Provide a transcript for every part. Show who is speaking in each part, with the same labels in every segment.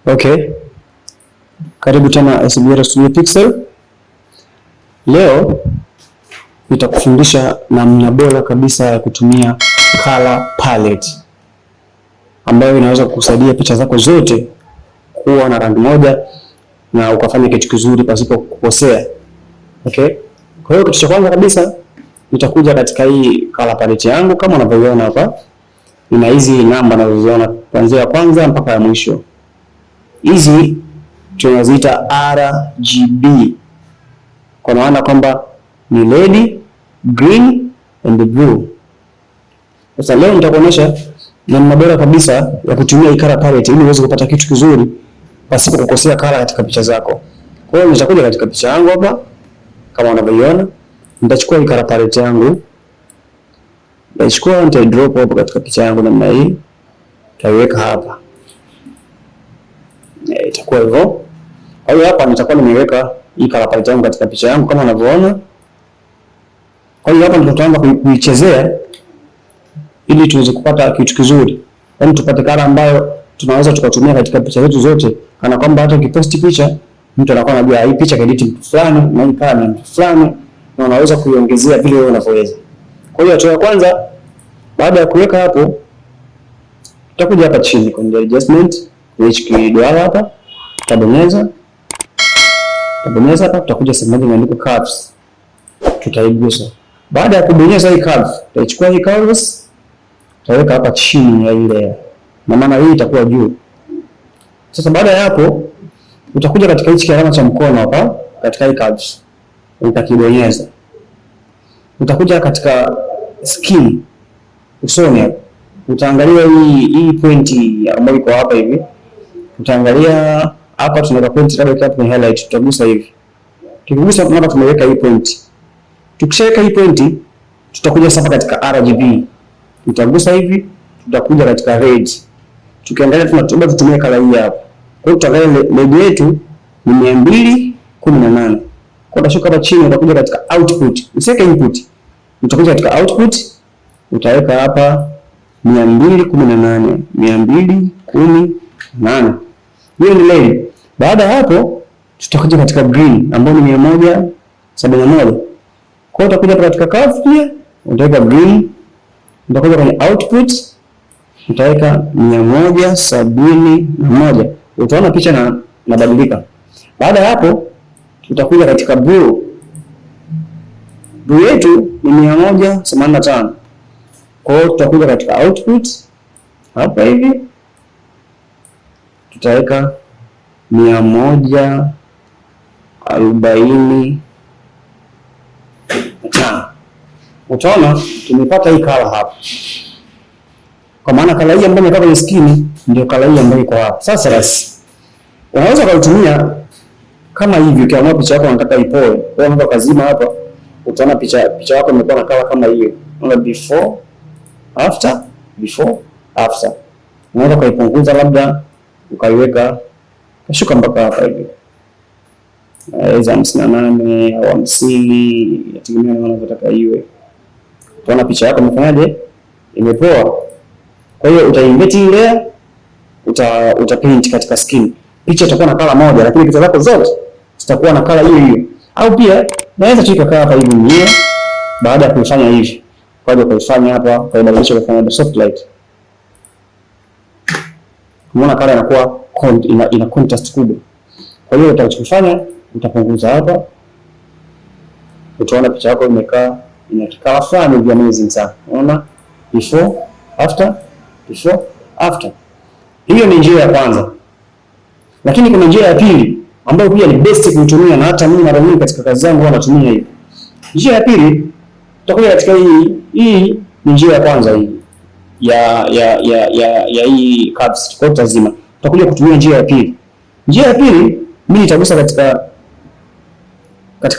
Speaker 1: Okay, karibu tena SBR Studio Pixel. Leo nitakufundisha namna bora kabisa ya kutumia color palette ambayo inaweza kukusaidia picha zako zote kuwa na rangi moja na ukafanya kitu kizuri pasipo kukosea. Okay? Kwa hiyo kitu cha kwanza kabisa nitakuja katika hii color palette yangu kama unavyoiona hapa. Ina hizi namba unazoziona kuanzia ya kwanza mpaka ya mwisho. Hizi tunaziita RGB kwa maana kwamba ni red, green and blue. Sasa leo nitakuonyesha namna bora kabisa ya kutumia hii color palette ili uweze kupata kitu kizuri pasipo kukosea color katika picha zako. Kwa hiyo nitakuja katika picha yangu hapa kama unavyoiona, nitachukua hii color palette yangu, nitachukua nita drop hapo katika picha yangu namna hii, nitaiweka hapa. Itakuwa hivyo. Kwa hiyo hapa nitakuwa nimeweka hii color palette yangu katika picha yangu kama unavyoona. Kwa hiyo hapa ndio tutaanza kuichezea ili tuweze kupata kitu kizuri, yaani tupate color ambayo tunaweza tukatumia katika picha zetu zote, kana kwamba hata ukiposti picha mtu anakuwa anajua hii picha kaedit mtu fulani na hii color ni mtu fulani, na unaweza kuiongezea vile wewe unavyoweza. Kwa hiyo hatua ya kwanza, baada ya kuweka hapo, tutakuja hapa chini kwenye adjustment, kwenye hichi kiduara hapa, tutabonyeza hapa, tutakuja sehemu moja imeandikwa curves, tutaigusa. Baada ya kubonyeza hii curve, tutaichukua hii curves, tutaweka hapa chini ya ile, na maana hii itakuwa juu. Sasa baada ya hapo, utakuja katika hichi kialama cha mkono hapa katika hii curves, utakibonyeza. Utakuja katika skin usoni hapa, utaangalia hii point ambayo iko hapa hivi, utaangalia hapa tunaweka point labda hapa kwenye highlight, tutagusa hivi. Tukigusa hapa tumeweka hii point. Tukishaweka hii point, tutakuja sasa katika RGB. Tutagusa hivi, tutakuja katika red. Tukiangalia tunaomba tutumie color hii hapa. Kwa hiyo tutaangalia red yetu ni 218. Kwa utashuka hapa chini utakuja katika output. Usiweke input. Utakuja katika output, utaweka hapa 218, 218. Hiyo ni red. Baada ya hapo tutakuja katika green ambayo ni 171. Kwa hiyo utakuja hapa katika curve pia utaweka green, utakuja kwenye output utaweka 171. Utaona picha na nabadilika. Baada ya hapo tutakuja katika blue. Blue yetu ni 185. Kwa hiyo tutakuja katika output hapa hivi tutaweka 145. Utaona tumepata hii color hapa, kwa maana color hii ambayo imekaa kwenye skin ndio color hii ambayo iko hapa. Sasa basi unaweza kuitumia kama hivi, ukiamua picha yako unataka ipoe, wewe unaweza kazima hapa, utaona picha yako imekuwa na color kama hiyo. Unaona before after, before after. Unaweza kuipunguza labda ukaiweka kashuka mpaka hapa hivi aidha 58 au 50, inategemea na unavyotaka iwe. Utaona picha yako imefanyaje, imepoa. Kwa hiyo utainvert ile layer, uta paint katika skin, picha itakuwa na color moja, lakini picha zako zote zitakuwa na color hiyo hiyo. Au pia naweza tu ikakaa hapa hivi mwenyewe, baada ya kuifanya hivi, kwa hiyo kuifanya hapa, kwa ibadilisha kufanya soft light, umeona color inakuwa ina contrast kubwa. Kwa hiyo utakachofanya utapunguza hapa, utaona picha yako imekaa ina kicolor fulani hivi amazing sana. Unaona before after, before after. Hiyo ni njia ya kwanza, lakini kuna njia ya pili ambayo pia ni best kuitumia, na hata mimi mara nyingi katika kazi zangu huwa natumia hiyo. Njia ya pili tutakuja katika hii, hii ni njia ya kwanza hii ya hii curves, kwa tutazima. Tutakuja kutumia njia ya pili. Njia ya pili mimi nitagusa katika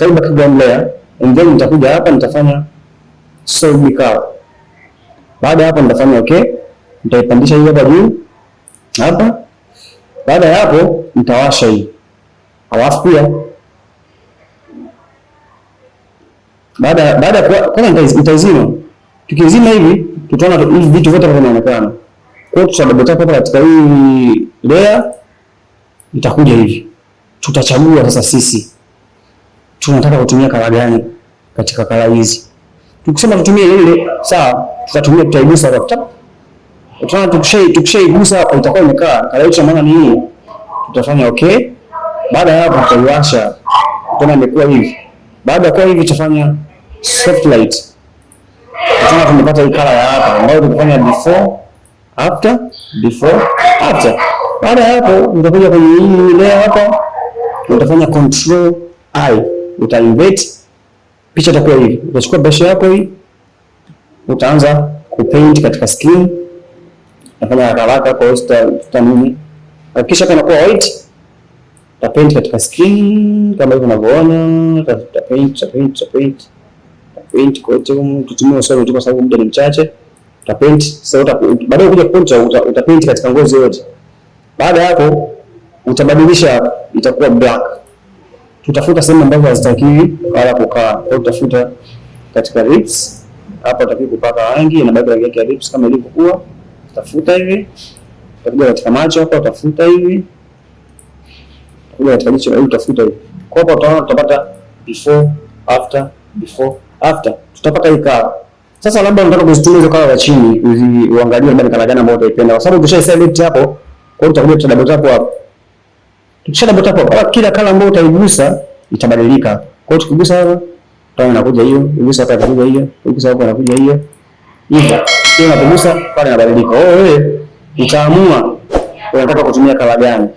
Speaker 1: hii background layer and then nitakuja hapa nitafanya solid color. Baada ya hapo nitafanya okay, nitaipandisha hii hapa juu hapa. Baada ya hapo nitawasha hii, alafu pia baada kwanza nitaizima. Tukizima hivi tutaona hivi vitu vyote hapa vinaonekana. Kwa hiyo tuta double tap hapa katika hii layer, Itakuja hivi. Tutachagua sasa sisi tunataka kutumia color gani katika color hizi. Tukisema tutumie ile, sawa, tutatumia, tutaigusa hapa. Tap. Utaona tukishaigusa hapa itakuwa imekaa. Color yetu maana ni hii. Tutafanya okay. Baada ya hapo tutaiwasha. Utaona imekuwa hivi. Baada ya kuwa hivi tutafanya soft light. Utaona tumepata hii color ya hapa ambayo tukifanya before after, before after. Baada ya hapo utakuja kwenye hii layer hapa, utafanya Control I, uta invert, picha itakuwa hivi. Utachukua brush yako hii, utaanza kupaint katika screen. Nafanya haraka haraka kwa hiyo tuta nini, hakikisha kana kuwa white, uta paint katika screen kama hivi unavyoona, uta paint, uta paint, uta paint, uta paint kote humu. Tutumie usoro tu kwa sababu muda ni mchache. Uta paint sasa, baadaye ukija kupaint uta paint katika ngozi yote. Baada ya hapo utabadilisha, itakuwa black. Tutafuta sehemu ambazo hazitakiwi wala kukaa. Kwa hiyo utafuta katika lips hapa, utakiwa kupaka rangi na bado rangi yake ya lips kama ilivyokuwa, utafuta hivi. Utakuja katika macho hapa utafuta hivi, utakuja katika jicho hili utafuta hivi. Kwa hapo utaona tutapata before after, before after, tutapata hii color. Sasa labda unataka kuzitumia hizo color za chini, uangalie labda ni color gani ambayo utaipenda, kwa sababu ukisha select hapo, kwa hiyo utakuja tuta double tap hapo. Tukisha double tap hapo, kila color ambayo utaigusa itabadilika. Kwa hiyo tukigusa hapa utaona inakuja hiyo, ukigusa hapa itakuja hiyo, ukigusa hapo inakuja hiyo. Hivyo kila unapogusa pale inabadilika. Kwa hiyo wewe utaamua unataka kutumia color gani.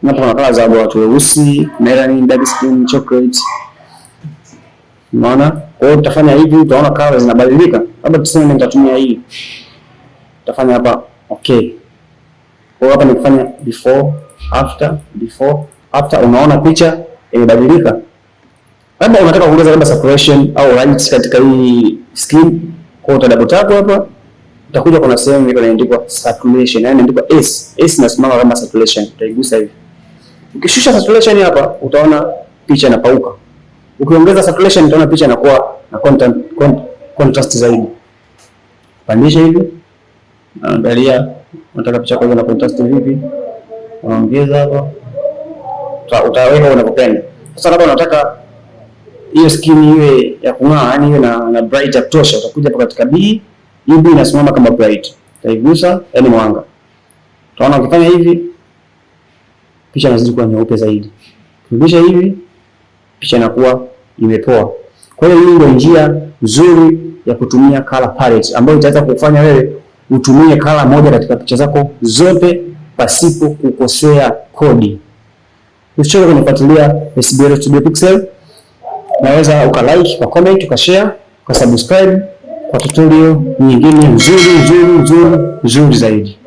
Speaker 1: Hapo kuna color za watu weusi, melanin, dark skin, chocolate. Unaona? Kwa hiyo utafanya hivi, utaona color zinabadilika. Labda tuseme nitatumia hii. Utafanya hapa okay. Kwa hiyo hapa nikifanya before after, before after, unaona picha imebadilika. Labda unataka kuongeza labda saturation au light katika hii screen, kwa hiyo uta double tap hapa, utakuja kuna sehemu iko inaandikwa saturation, yani inaandikwa S. S inasimama kama saturation, utaigusa hivi. Ukishusha saturation hapa, utaona picha inapauka. Ukiongeza saturation, utaona picha inakuwa na contrast zaidi. Pandisha hivi, angalia unataka picha yako na contrast vipi, unaongeza hapa, utaweka unavyopenda. Sasa labda unataka hiyo skin iwe ya kung'aa, yani iwe na bright ya kutosha, utakuja hapa katika B. Hii B inasimama kama bright, utaigusa, yani mwanga. Utaona ukifanya hivi picha inazidi kuwa nyeupe zaidi. Ukirudisha hivi picha inakuwa imepoa. Kwa hiyo hii ndio njia nzuri ya kutumia color palette ambayo itaweza kufanya wewe utumie color moja katika picha zako zote pasipo kukosea kodi. Usichoke kunifuatilia SBL Studio Pixel. Naweza uka like, uka comment, uka share, uka subscribe kwa tutorial nyingine nzuri nzuri nzuri nzuri zaidi.